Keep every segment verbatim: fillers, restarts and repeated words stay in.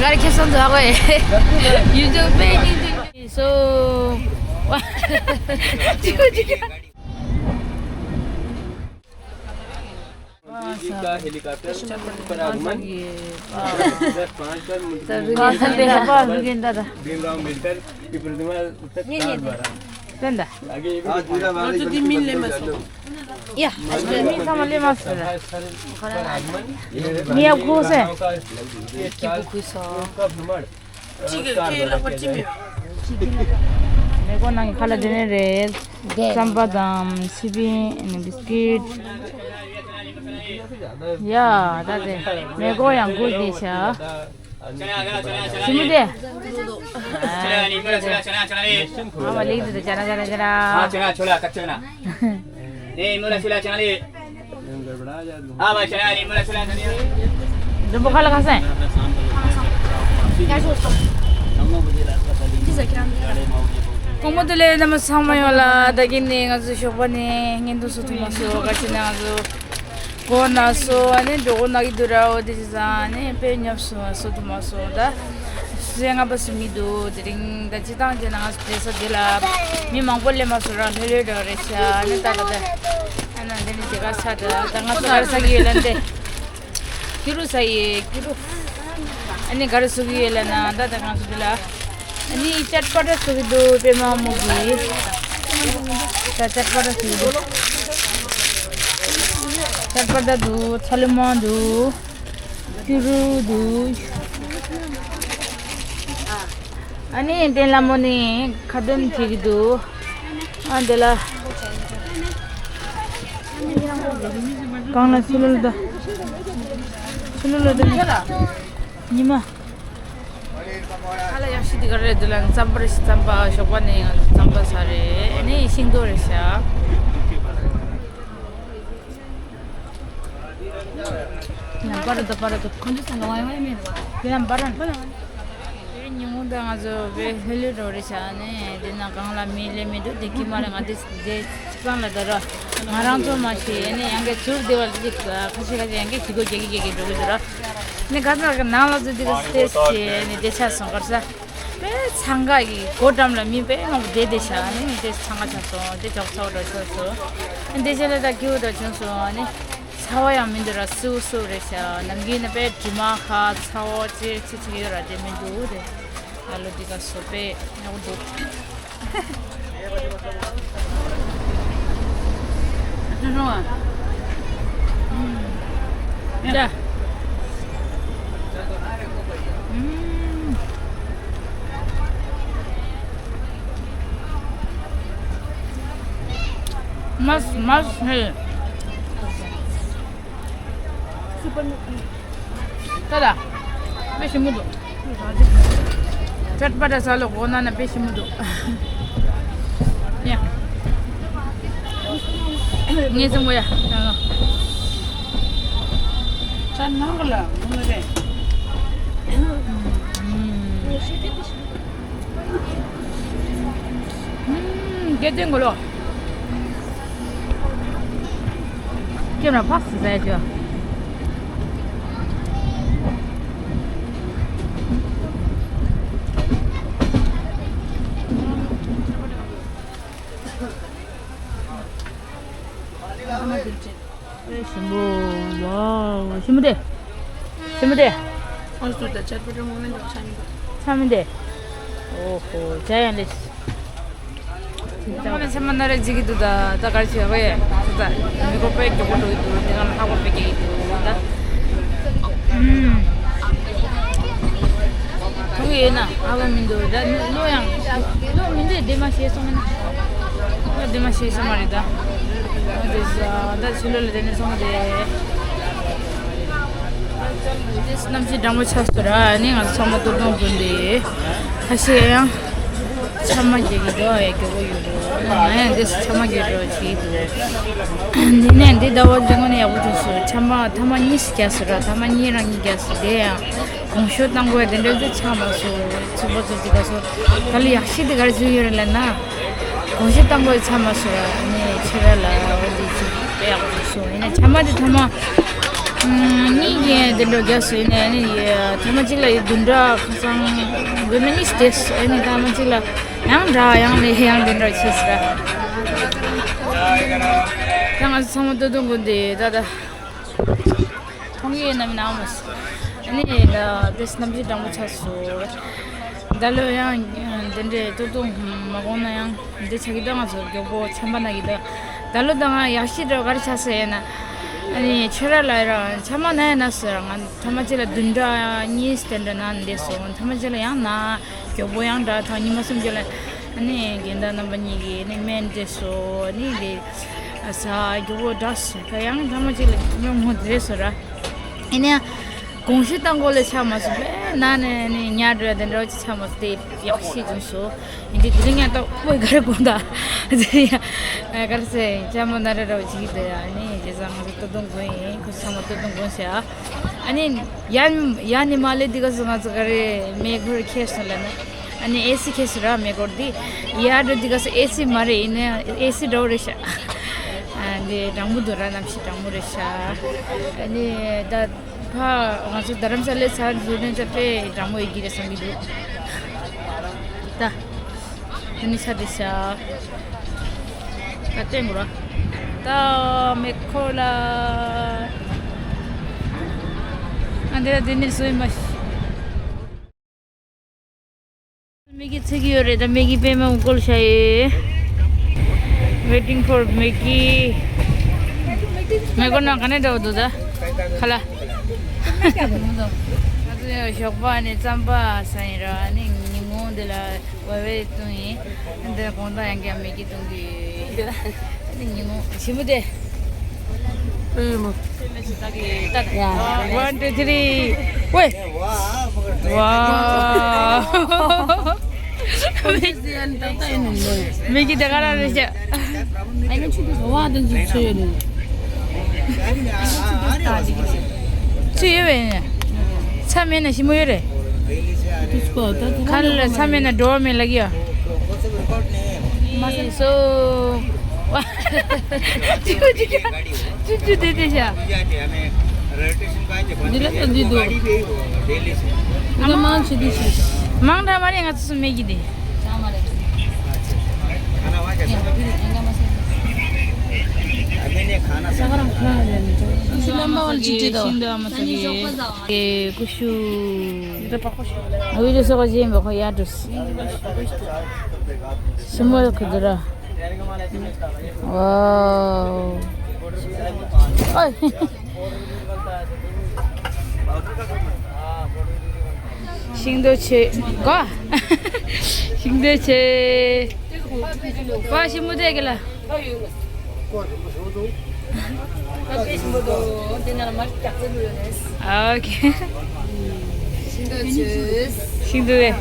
ག་རེ་ཁེ་བཟང་འདུག་ཨ་ཁོས། ཡུལ་ལྗོངས་དཔེ་སྙིང་རྗེ། སོ། ཅི་གོ་ཅི་གོ། जी का हेलीकॉप्टर पर आगमन। दस पाँच पर मुंशी भीमराव अम्बेडकर की प्रतिमा उत्तर चार द्वारा। आगे ये भी आज पूरा वाला ཡ། མི་ཚང་མ་སླེབས་མ་སོང་། མི་ཡག་པོ་ཟེར། ཁྱི་གུ་ཁུ་སོ། གཅིག་གི་ཁྱི་ལག་པ་ཅི་མེད། མེ་འཁོར་ནང་གི་ཁ་ལག་དེ་ནས་རེད། རྩམ་པ་དང་སི་པན། ཨ་ནི་བིས་ཀིཊ། ཡ། ད་དེ་མེ་འཁོར་ཡང་སྒུག་བསྡད་ཤག་ཞི་མོ་དེ། ཨ་མ་ལིག་དེ་ཅ་ན་ཅ་ན་ཅ་ན། हाँ, चना, छोला, कच्चा चना। ए, मुला, छोला, चना ले। हाँ, भाई, चना ले, मुला, छोला, चना ले। འཛམ་བུ་ག་ལ་ག་སེ། དགོང་མོ་བདེ་ལེགས། རྣམ་པ་ཚང་མ་ཡོངས་ལ་ད་གིན་ནས་ང་ཚོ་ཞོགས་པ་ནས་བརྙན་ཐུང་བཟོ་ཐུབ་མ་སོང་། ག་ཅི་ན་ང་ཚོ། གོ་ན་སོ་ཨ་ནི་འགྲོ་གོ་ན་གི་འདུག་ར། འོ་དེ་བྱས་ཙང་ཨ་ནི་དཔེ་ཉོབ་སོང་། བཟོ་ཐུབ་མ་སོང་། ད་ཚོད་ལྔ་པ་ཟིན་གྱི་འདུག་དེ་རིང་ད་སྤྱི་བཏང་བྱས་ན་ང་ཚོ་བསྡད་ས་དེ་ལ་མི་མང་པོ་སླེབས་མ་སོང་ར། ལྷོད་ལྷོད་འདྲ་རེད་ཤག་ཨ་ནི་ད་ད་ད་ཨ་ནི་འདི་ནི་དེ་ག་ས་ད་ད་ང་ཚོ་ག་རེ་ཟ་གི་ཡོད་ལབ་ན་དེ། ཀྱུ་རུ་ཟ་ཡི་ཀྱུ་རུ། ཨ་ནི་ག་རེ་བཟོ་གི་ཡོད་ལབ་ན་ད་ད་ང་ཚོ་འདི་ལ། ཨ་ནི་ཅཊ་པ་ཊ་བཟོ་གི་འདུག་པད་མ་མོ་གིས། ད་ཅཊ་པ་ཊ་བཟོ་གི་འདུག་ཅཊ་པ་ཊ་འདུག་ཚ་ལུ་མ་འདུག་ཀྱུ་རུ་འདུག་ཨ་ནི་དེ་ལ་མོ་ནི་ཁ་འདོན་བྱེད་ཀྱི་འདུག་ཨ་འདི་ལ། གང་ལ་སུ་ལུ་ལ་ད། སུ་ལུ་ལ་ད་ནི། ཉི་མ། ཨ་ལ་ཡག་ཤོས་དེ་ག་རེ་རེད་འདུག་ལབ་ན་རྩམ་པ་རེད་ཤག་རྩམ་པ། ཞོགས་པ་ནས་ང་ཚོ་རྩམ་པ་ཟ་རེད། ཨ་ནི་ཤིང་ཏོག་རེད་ཤག་ཡང་པར་དུ་པར་དུ། ཁོང་ཚོ་ས་ལ་ཝའི་ཝའི་མེད་པ། དེ་ཡང་པར་དུ། དེ་རིང་ཉིན་གུང་དང་ང་ཚོ་བེ་ཧེ་ལི་རོ་རེད་ཤག་ནས་དེ་ན་གང་ལ་མི་སླེབས་མི་འདུག་དེ་ཁྱི་མ་རེད། ང་དེ་དེ་ཅི་གང་ལ་ད་ར། ང་རང་ཚོ་མ་ཤེས་ནས་ཡང་གི་ཚུར་བདེ་བ་ཅིག་ཁ་ཤས་ཁ་ཤས་ཡང་གི་ཞི་གོ་རྒྱག་གི་རྒྱག་གི་འགྲོ་གི་འདུག་ར། ནས་ག་ཚོད་ཀྱི་ནང་ལ་ཚུར་དེ་ག་སྟེ་ཤེས་ནས་དེ་ཆ་སོང་གར་ས། དཔེ་འཚང་ཁ་གི་སྒོ་འགྲམ་ལ་མི་དཔེ་མང་པོ་བསྡད་བསྡད་ཤག་ཨ་ནི་མི་དེ་འཚང་ཁ་ཆགས་སོང་། དེ་ཇོག་ཚ་བོ་འདྲ་ཆགས་སོང་། ཨ་ནི་དེ་རྗེས་ལ་ད་སྐྱིད་པོ་འདྲ་བྱུང་སོང་། ཨ་ནི་ཚ་བ་ཡང་མི་འདུག་ར། སིབ་སིབ་རེད་ཤག་ནམ་རྒྱུན་ནི་དཔེ་དྲི་མ་ཁ་ཚ་བོ་ཅིག་ཅིག་ཅིག་ཡོད་ར། དེ་མི་འདུག་དེ་ད་ལོ་འདི་ག་སོ་དཔེ་ཉག་འདུག་ཅི་བྱུང་ཨ། ཡ། མ་མ་ཧེ། ད་ད། དཔེ་ཞིམ་པོ་འདུག་ཅཊ་པ་ཊ་ཟ་ལ་གོ་ན་ན་དཔེ་ཞིམ་པོ་འདུག་ཡ། ངའི་སེམས་པོ་ཡ། ཡ་ལོ། ཅ་ནང་ག་ལ་མུ་ནེ་རེད། ཨུམ། དགེ་ལྡན་གོ་ལོ། ཀེམ་ར་ཕག་སི་ཟ་ཡ་ཅོ། ཞིམ་པོ། ཝའོ། ཞིམ་པོ་དེ། ཞིམ་པོ་དེ། ཨོ་སུ་ད་ཆར་པ་ར་མོ་མེན་ད་ཆ་མི་འདུག་ཆ་མི་འདུག་ཨོ་ཧོ། ཇ་ཡང་ལེ། ཚང་མ་ཚང་མ་ན་རེ་ཇི་གི་འདུག་ད་ད་གར་ཆེ་བས། ད་མི་གོ་པའི་མགྱོགས་པོ་འགྲོ་གི་འདུག་དེ་ག་ལྷག་པ་པའི་སྐད་ཀྱི་འདུག་ད། ཨུམ། ཐུག་ཡོད་ན་ཨ་བ་མི་འདུག་ད་ནི་ལོ་ཡང་ལོ་མི་འདུག་དེ་མ་ཤེས་སོང་ན། ལོ་དེ་མ་ཤེས་སོང་མ་རེད་ད། ཨ་དེ་ཟ་ད་ཕྱི་ལོ་ལ་དེ་ནས་སོང་རེད། དེ་གནམ་གཤིས་གྲང་མོ་ཆགས་སོང་ར། ནི་ང་ཚོ་ཚང་མ་ལྟོ་སྒྲོན་འཛོམས་ཏེ་ཁ་ཤས་ཡང་ཆ་མ་རྒྱག་གི་འདུག་ཨེ་སྐྱོ་པོ་ཡོད་འདུག་ང་ཡང་དེ་ཆ་མ་རྒྱག་འགྲོ་བྱེད་ཀྱི་འདུག་འདི་ནས་འདི་ཟླ་བ་འདི་ངོ་ནས་ཡག་པོ་བྱུང་སོང་། ཆ་མ་ཐ་མ་གཉིས་རྒྱག་སོང་ར། ཐ་མ་གཉིས་རང་གཉིས་རྒྱག་སོང་། དེ་ཡང་གོང་ཞུ་བཏང་དགོས་དེ་འདྲ་ཚོ་ཆགས་མ་སོང་། ཚུགས་པ་ཚོ་ཅི་ག་སོ་ད་ལོ་ཡག་ཤོས་དེ་ག་རེ་བྱུང་ཡོད་རེད་ལབ་ན། གོང་ཞུ་བཏང་དགོས་ཆགས་མ་སོང་ར། ནས་ཁྱེད་ར་ལ་འོ་འདི་ཅིག་དཔེ་ཡག་པོ་བྱུང་སོང་། ཡིན་ན་ཆ་མ་དེ་ཐ་མ་ གཉིས་ཀྱིས་དེ་འདྲ་རྒྱག་སྲིད་ནས་ནི་ཐ་མ་གཅིག་ལ་ཡི་བདུན་ཕྲག་ཁ་སང་བི་མི་ནིས་ཏེས་ཨ་ནི་ཐ་མ་གཅིག་ལ་ཡང་འདྲ་ཡང་མེད་ཡང་དེ་འདྲ་བྱས་སྲིད་ར། ཡང་ང་ཚོ་ཚང་མ་ལྟོ་སྟོན་དགོས་འདི་ད་ད། ཁོང་གིས་ནམ་ནའང་མ་སོང་། ཨ་ནི་ད་དེ་གནམ་གཤིས་གྲང་མོ་ཆགས་སོང་། ད་ལོ་ཡང་དེ་འདྲའི་ལྟོ་སྟོན་མ་གོང་ན་ཡང་འདི་ཆགས་ཀྱི་ད་ང་ཚོ་མགྱོགས་པོ་ཆམ་པ་ན་གི་ད། ད་ལོ་ད་ང་ཡག་ཤི་འདྲ་ག་རེ་ཆགས་ཟེར་ཡིན་ན། ཨ་ནི་ཁྱོད་ར་ལ་ར་ཆམ་པ་ན་ཡིན་ན་ཟེར་ང་ཐ་མ་གཅིག་ལ་བདུན་ཕྲག་གཉིས་དེ་འདྲ་ན་འདས་སོང་། ཐ་མ་གཅིག་ལ་ཡང་ན་མགྱོགས་པོ་ཡང་འདྲ་ཐང་ཉི་མ་གསུམ་གཅིག་ལ་ཨ་ནི་རྒན་ད་རྣམ་པ་གཉིས་ཀྱིས་ཨ་ནི་སྨན་སྤྲད་སོང་། ཨ་ནི་དེ། ཨ་ས་རྒྱུ་བོ་འདྲ་སོང་། ད་ཡང་ཐ་མ་གཅིག་ལ་ཉོ་མོ་དེ་རེད་སོ་ར། ཨེ་ནས་གོང་ཞུ་བཏང་གོ་ལས་ཆགས་མ་སོང་པས་ན་ནས་ནི་ཉ་འགྲོ་དེ་འདྲ་ཅི་ཆགས་མ་སོང་། དེ་ཡག་ཤི་བྱུང་སོ། ཡིན་དེ་དེ་རིང་ཡང་ཏོག་པོའི་གར་དགོངས་ད། དེ་ཡང་གར་སེ་ཅ་མོ་ན་ར་ར་བ་ཅིག་དེ་ཡང་ནི་རྗེས་ས་ང་ཚོ་ལྟོ་སྟོན་དགོས་ཡིན། ཁོ་ཚོ་ཚང་མ་ལྟོ་སྟོན་དགོས་ཟེར་ཨ། ཨ་ནི་ཡ་ཡ་ནི་མ་ལེ་དེ་ག་སོ་ང་ཚོ་ག་རེ་མེ་འཁོར་ཁེ་སོ་ལ་ན། ཨ་ནི་ཨེ་སི་ཁེ་སི་ར་མེ་འཁོར་འདི། ཡར་འགྲོ་འདི་ག་སི་ཨེ་སི་མ་རེད། ཡིན་ན་ཨེ་སི་འདྲ་བོ་རེད་ཤག་ཨ་འདི་གྲང་མོ་འདུག་ར། གནམ་གཤིས་གྲང་མོ་རེད་ཤག་ཨ་ནི་ད་ཕ་ང་ཚོ་རྡ་རམ་ས་ལའི་ཚ་འཛུལ་ནས་ཙ་དཔེ་གྲང་མོ་ཡོད་ཀྱི་རེད་བསམ་གྱི་འདུག་ད་ཨ་ནི་ཆ་དེ་ཤག་ད་བསྟན་དགོས་ར། ད་མེ་འཁོར་ལ་ཨ་འདི་འདི་ནས་བཟོས་མ་ཤི། མེ་གི་ཚིག་ཡོད་རེད། ད་མེ་གི་པད་མ་བཀོལ་བྱ་ཡོད། Waiting for Maggi. མེ་འཁོར་ནང་ག་ནས་འདྲ་བོ་འདུག་ད། ཁ་ལ། ང་ཚོ་ཞོགས་པ་ནས་རྩམ་པ་ཟ་ཡིན་ར། ཨ་ནི་ཉིན་གུང་འདི་ལ་ཝེ་ཝེ་བཏུང་ཡིན། འདི་དགོང་དག་ཡང་བསྐྱར་མེ་གི་བཏུང་གི་ཡོད། ཨ་ནི་ཉིན་གུང་ཞིམ་པོ་དེ། ཨེ་མ། ཡ། One, two, three. ཝེ། ཝའོ། མེ་གི་དེ་ག་རང་རེད་ཤག་ཨ་ནི་ཆུ་དེ་བ་དང་ཅིག་ཚོས་ཡོད་ནི། ཚོས་ཡོད་པས། ཚྭ་མེད་ན་ཞིམ་པོ་ཡོད་རེད། ཁ་ལ་ཚྭ་མེད་ན་འགྲོ་བ་མེད་ལབ་ཀྱི་ཡ། མ་སོ། ཅི་ཅི་ཅི་ཅི་ཅི་དེ་དེ་ཤ། འདི་ལ་ད་འདི་འདུག་འདི་ལ་མང་ཆེ་འདི་ཤ། མང་དྲགས་མ་རེད། ང་ཚོ་སུ་མེད་ཀྱི་དེ། ཤིང་འདི་ཨ་མ་ཟ་གི། ཀུ་ཤུ། ཨ་བི་ལི་སོགས་ཀྱི་ཡིན་པ་ཁོ་ཡར་འགྲོ། ཞིམ་མོ་ཁུ་དུ་ར། ཝའོ། ཨོ། ཤིང་རྡོ་ཆེ། གོ། ཤིང་རྡོ་ཆེ། ཀོ་ཤི་མུ་ཏེ་གི་ལ། ཨོ་ཁེ། ཤིང་རྡོ་ཆེ། ཤིང་རྡོ་རེད།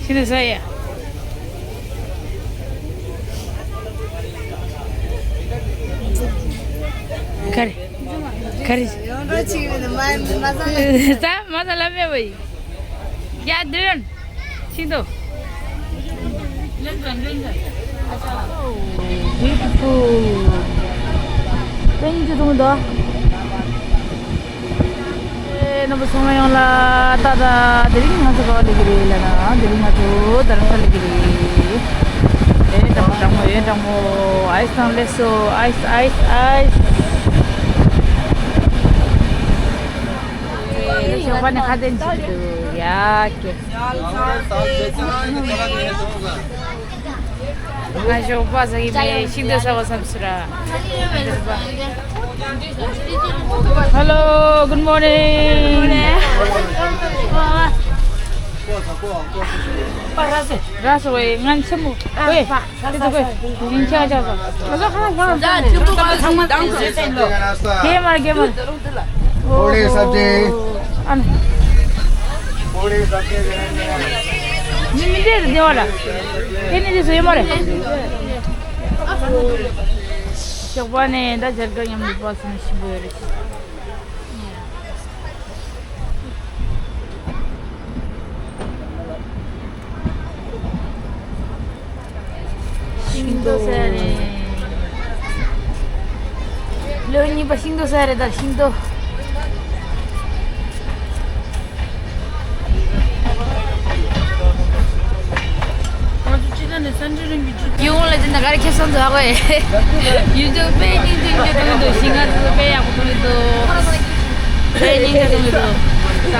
ཤིང་རྡོ་ཟ་ཡ། ག་རེ། ག་རེ། ད་མ་ད་ལ་མེད་བ་ཡི། ཡ་དྲན། ཤིང་ཏོག Beautiful. དཔེ་ཡིན་གྱི་འདུག་མི་འདུག་ཨེ། རྣམ་པ་ཚང་མ་ཡོང་ལ་ཏག་ཏག་དེ་རིང་ང་ཚོ་ག་པར་སླེབས་ཀྱི་རེད་ལབ་ན། དེ་རིང་ང་ཚོ་རྡ་རམ་ས་ལ་སླེབས་ཀྱི་རེད། ཨེ་གྲང་མོ་གྲང་མོ། ཨེ་གྲང་མོ། ཨའི་སི་དང་ལེགས་སོ། ཨའི་སི། ཨའི་སི། ཨའི་སི། ཞོགས་པ་ནས་ཁ་དན་ཅིག་འདུག་ཡ་ཀེ། ང་ཞོགས་པ་ཟ་གི་མེད། ཤིང་ཏོག་ཟ་བ་བསམ་སོང་ར། Hello, good morning. ར་སོ་ཝེ་ང་ཆེན་མོ་ཝེ། དེ་ཚོ་ཀོས་ཉིན་ཆ་ཆ་ཟ། གེ་མར་གེ་མར། पूरी सब्जी। ཨ་ནི། पूरी सब्जी। ཉིན་མི་འདྲ་རེད་དེ་བ་ལ། དེ་ནི་དེ་ཚོ་ཡོད་མ་རེད། ཞོགས་པ་ནས་ད་སྦྱར་དཀར་མཉམ་དུ་སྤགས་ཟ་ན་ཞིམ་པོ་ཡོད་རེད། ཤིང་ཏོག་ཟེར་རེད། ལོ་གཉིས། པ་ཤིང་ཏོག་ཟ་རེད་ད་ཤིང་ཏོག་ང་ཚོ་སྤྱི་བཏང་ནས་སན་ཌེ་རིང་གི་ཆུ། ཡིད་འོང་ལ་ཅི་ན་ག་རེ་ཁེ་བཟང་འདུག་ཨ་ཁོས། ཡུལ་ལྗོངས་དཔེ་སྙིང་རྗེ་སྙིང་རྗེ་གཏོང་གི་འདུག་ཤིང་ང་ཚོ་དཔེ་ཡག་པོ་གཏོང་གི་འདུག་དཔེ་སྙིང་རྗེ་གཏོང་གི་འདུག་ད་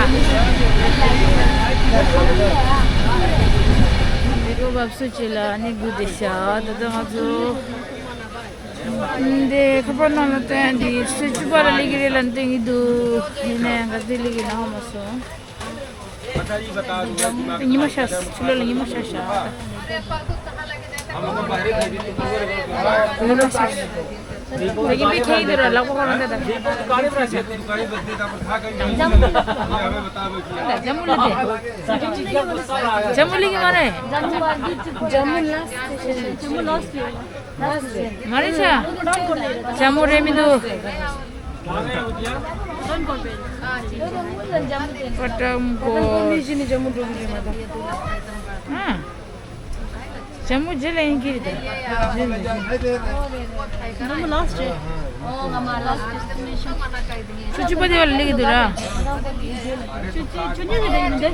མེ་ཏོག་བབས་སུ་ཅི་ལ་ནི་དགུ་དེ་ཤ་ད་ད་ང་ཚོ། འདི་ཁ་པར་ནང་ལ་བསྟན་འདི་ཚེས་བཅུ་པ་ལ་སླེབས་ཀྱི་རེད་ལབ་བསྟན་གྱི་འདུག་ཡིན་ནའི་ང་ཚོས་སླེབས་ཀྱི་ན་ཧ་མ་སོང་། ཉི་མ་ཤར་ཕྱི་ལོགས་ལ་ཉི་མ་ཤར་ཤག་ཉི་མ་ཤར་ཤག་ད་གིན་པའི་ཁྱེད་ཡིན་འདི་ར་ལག་པ་ཁོ་རང་འདི་དང་། ཇམ་མོ་ལ་དེ། ཇམ་མོ་སླེབས་ཀྱི་མ་རེད། ཇམ་མོ་ལ་སྟེ། མ་རེད་ཤག་ཇ་མོ་རེད་མི་འདུག་པ་ཀྲམ་གོ། ཨ། ཇ་མོ་རྗེས་ལ་ཡིན་གྱི་རེད་ད། ཇ་མོ་ལ་སྟེ། ཆུ་ཆུ་པ་དེ་བ་ལ་སླེབས་ཀྱི་འདུག་ར། ཆུ་ཆུ་ཆུ་ཉིད་རེད་དེ།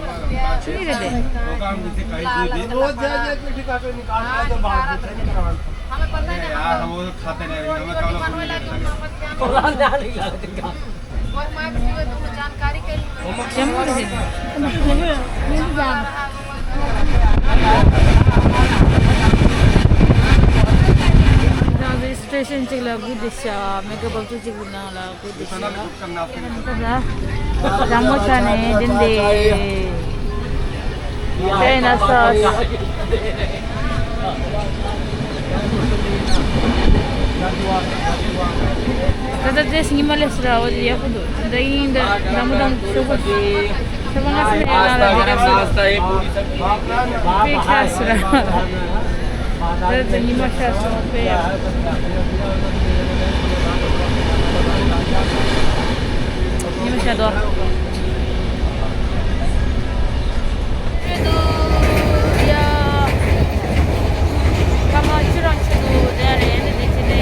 ཆུ་ཉིད་རེད་དེ། ཇམ་མོ་རེད། ད་རེ་ཇི་སི་ཊི་རེ་ཤན་གཅིག་ལ་དགུ་བདེ་ཤ། མེ་ཀ་བབ་ཆུ་གཅིག་གི་ནང་ལ་དགུ་བདེ་ཤ། ཇམ་མོ་ཆ་ནས་འདི་འདི། དེ་ན་སོ། ད་ལྟ་དེ་ཉི་མ་སླེབས་སོང་ར། འོ་དེ་ཡག་པོ་འདུག་ད་ཡིན་ད་ལམ་མོ་དང་ཤོག་གུ་དེ་ཚེ་མ་ང་སེ་ཡ་ལ་ར་དེ་ག་ཚོད་དཔེ་ཁ་སོང་ར། ད་ལྟ་ཉི་མ་ཤར་སོང་དཔེ་ཡག་ཉི་མ་ཤར་དོ། ཆེ་འདུག་ཡ། ཁ་མ་ཆུ་རང་ཆེ་འདུག་དེ་རེད། ཨ་ནི་དེ་ཆེ་ནས་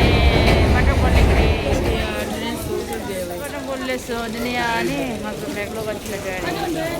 མ་འགྲོ་གོ་ལེགས་རེད། ཡ་དྲིན་སུ་མ་འགྲོ་གོ་ལེགས་སོ། དེ་ནས་ཡ་ཨ་ནི་ང་ཚོ་མེག་ལོ་ག་ཆུ་ལ་འགྲོ་ཡ་རེད།